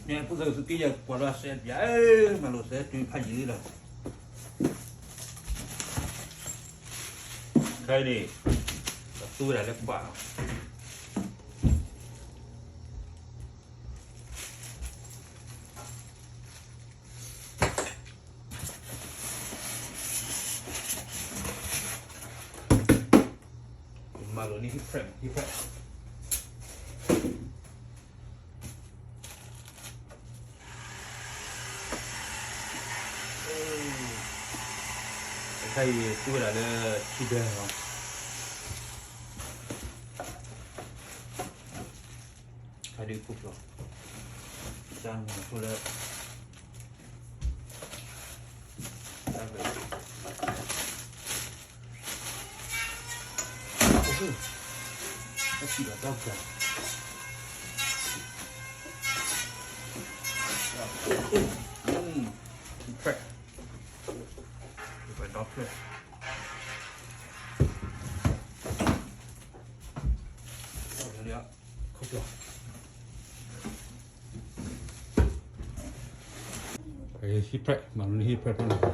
မ့ၢ်ပူၤသုးက့ယဲၢ်ကွၢ်လီၤစဲးပၠး, မၤလိာ်စဲးတုၤဖးယံာ်လီၤ. ခဲအံၤန့ၣ် ပသူဝဲဒၣ်လၢပှၢ်လီၤ. မၤလိာ်န့ၢ်ဟံၣ်ဖျဲၣ်, ဟံၣ်ဖျဲၣ် ခဲအံၤသူဝဲဒၣ်လၢထံဒၢလီၤ. ခါဒုးခိၣ်ဖျီၣ်, တၢ်မၤဖိလၢ တၢ်ဘျၢ, တၢ်စံၣ်ဒီးတၢ်ဘျၢ, ဖျဲၣ်, ဒီဖျဲၣ်, ခိၣ်ဖျီၣ် ဟံၣ်ဖျဲၣ်, မၤလိန့ၢ်ဟံၣ်ဖျဲၣ်ဖဲန့ၣ်,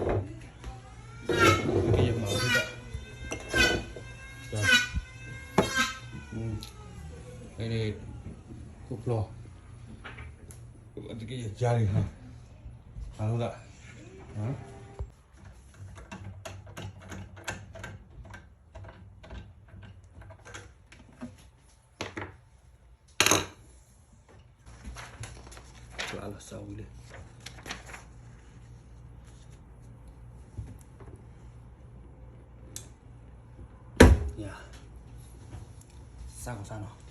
ကယမၤလိဟံၣ်ဖျဲၣ်, န့ၣ်, ခိၣ်ဖျီၣ်, ကယယါလံ, မၤလိသး ကျါလီၤစၢ်ဝံၤလံ, ယၤ, စၢ်ကစၢ်နီၤ.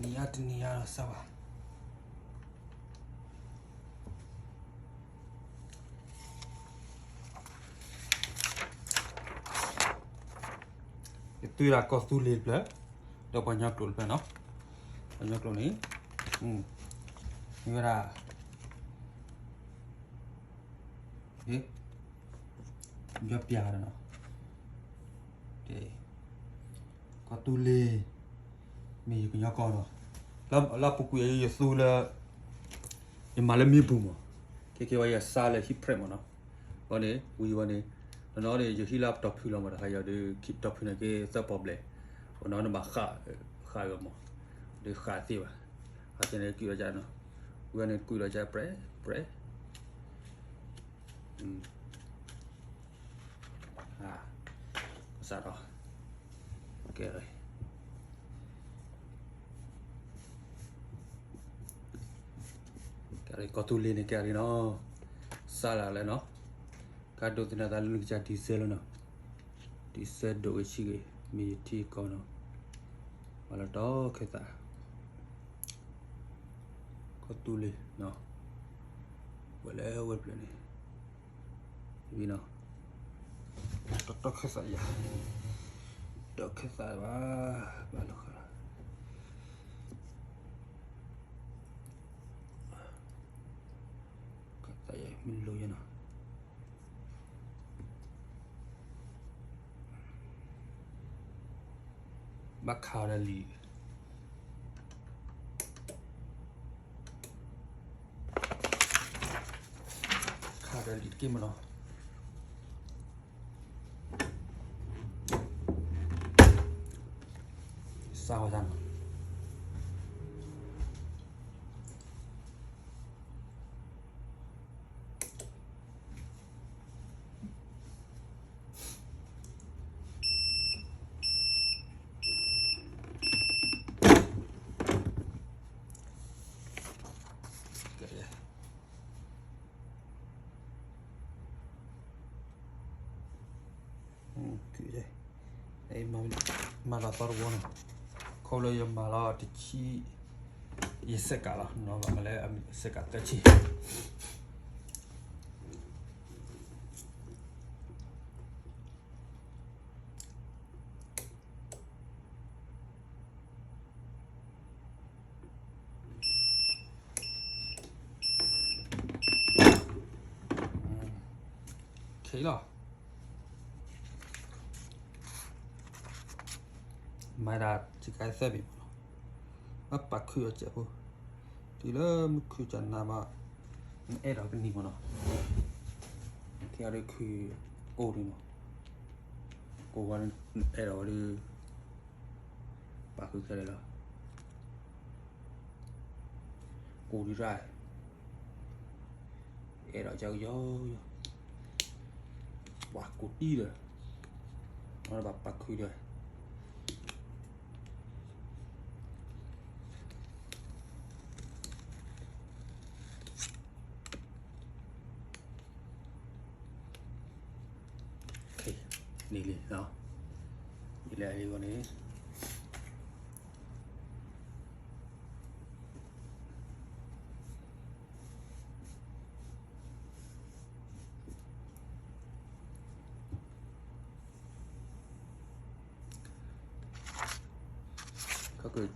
နံၤအါတနံၤအါဒီးစၢ်ဘၣ်. ယသွံၣ်ဒၣ်ကီၢ်သူလ့ၤတဖျၢၣ်, ဒီးပှၤကညီကျိာ်တဖျၢၣ်နီၤ, ပှၤကညီကျိာ်န့ၣ်, မ့ၢ်ဝဲဒၣ်, ယပျၢ်ဒီးနီၤ, ကီၢ်သူလ့ၤ, မ့ၢ်ယကညီကီၢ်နီၤ, လၢပူၤကွံာ်ယသူလၢ, ယမၤလၢမ့ၢ်ပူၤမး, ခဲကဲဝဲယစၢ်လၢဟံၣ်ဖျဲၣ်မးနီၤ, ဝဲန့ၣ် ဝံၤဝဲန့ၣ်, တနီၤန့ၣ် ယဟံးလၢပတီၢ်ဖုလီၤမး တဟါယၤဒီး ခံပတီၢ်ဖုန့ၣ်က့ သၢပီၢ်ဘျဲၣ်, ဝဲနီၤနဘၣ်ဃး, ဃးဂ့ၤမး, ဒီးဃးသ့ဘၣ်, အသ့န့ၣ်ကွံာ်ဒီးကနီၤ, ဝံၤန့ၣ်ကွံာ်ဒီးကပြဲး, ပြဲး ကစၢ်ဒီး, ကဲ, ကဲကီၢ်သူလ့ၤန့ၣ်ကဲအံၤနီၤ, စၢ်လၢ်လၢနီၤ, ကါဒိးသန့ၤသးလၢနကစၢ်ဒံၣ်စဲလၢနီၤ, ဒံၣ်စဲဒိၣ်ဂ့ၤဆံးဂ့ၤ, မ့ၢ်ယထံကီၢ်နီၤ, မၤလီၤတီခဲသး, ကီၢ်သူလ့ၤ, ဝဲလၢဝဲဖျၢၣ်န့ၣ် ဝံၤနီၤ, တတီၢ်ခဲသးယၤ, တီၢ်ခဲသးဘၣ်, ဘၣ်လီၤဃာ်လီၤ, ခဲသးယၤမ့ၢ်လိၤယဲနီၤ, ဘၣ်ခးအီၤဒီးလံာ် ခးဒီးလံာ်တက့ၢ်မးနီၤ, စၢ်ဝဲဒၣ်နီၤ. မၤလီၤသီတဝီနီၤ, ခီဖျိယမၤလီၤတဆံ, ယစဲးကးလီၤ, နီၤဘၣ်မးလၢစဲးကးသၢဆံ. လီၤ, မၤဒၣ်စကဲသၢဘ့ၣ်မးနီၤ, ဘၣ်ပာ်ခုအီၤစဲးဖိ, တုၤလၢမုၢ်ခုၣ်ကနၣ်ဘၣ်, မ့ၢ်အဲၣ်ဒိးကနံၤမးနီၤ, ခဲအံၤဒုးခုၣ်ကိၢ်ဒံးမး, ကိၢ်ဝဲ, အဲၣ်ဒိးဝဲဒုး ပာ်ခုခဲလၢာ်လီၤ, ကိၢ်ဒံးရၣ်, အဲၣ်ဒိးကကယီယီ, ပှၤကိၢ်တံၢ်ဒီး, အဝဲဘၣ်ပာ်ခုဒီး န့ၣ်လံ, န့ၣ်လံအဂီၢ်န့ၣ်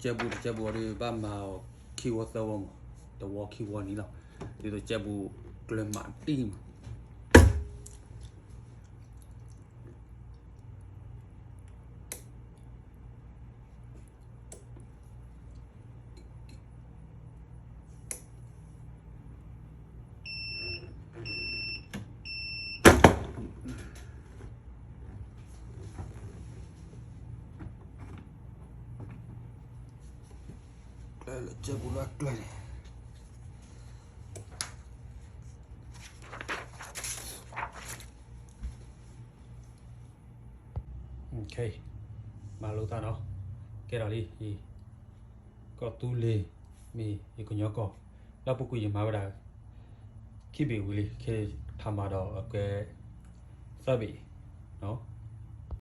ကဲဘူးတကဲဘူးအံၤဒုး ဘၣ်မၤအီၤခံဝီသၢဝီမး, တဝီခံဝီန့ၣ်လီၤ, ဒ်သိးကဲဘူးကျၢၤမးတံၢ်မး ကျဲလၢကဲဘူးလၢကျဲန့ၣ်, မၤလိသးနီၤ, ကဲထီၣ်လံ, ကီၢ်သူလ့ၤ မ့ၢ်ယကညီကီၢ်, လၢပူၤကွံာ်ယမၤဝဲဒၣ် ခံဘ့ၣ်ဝံၤလံ, ခဲထးမၤဒီးအကဲ သၢဘ့ၣ်, နီၤ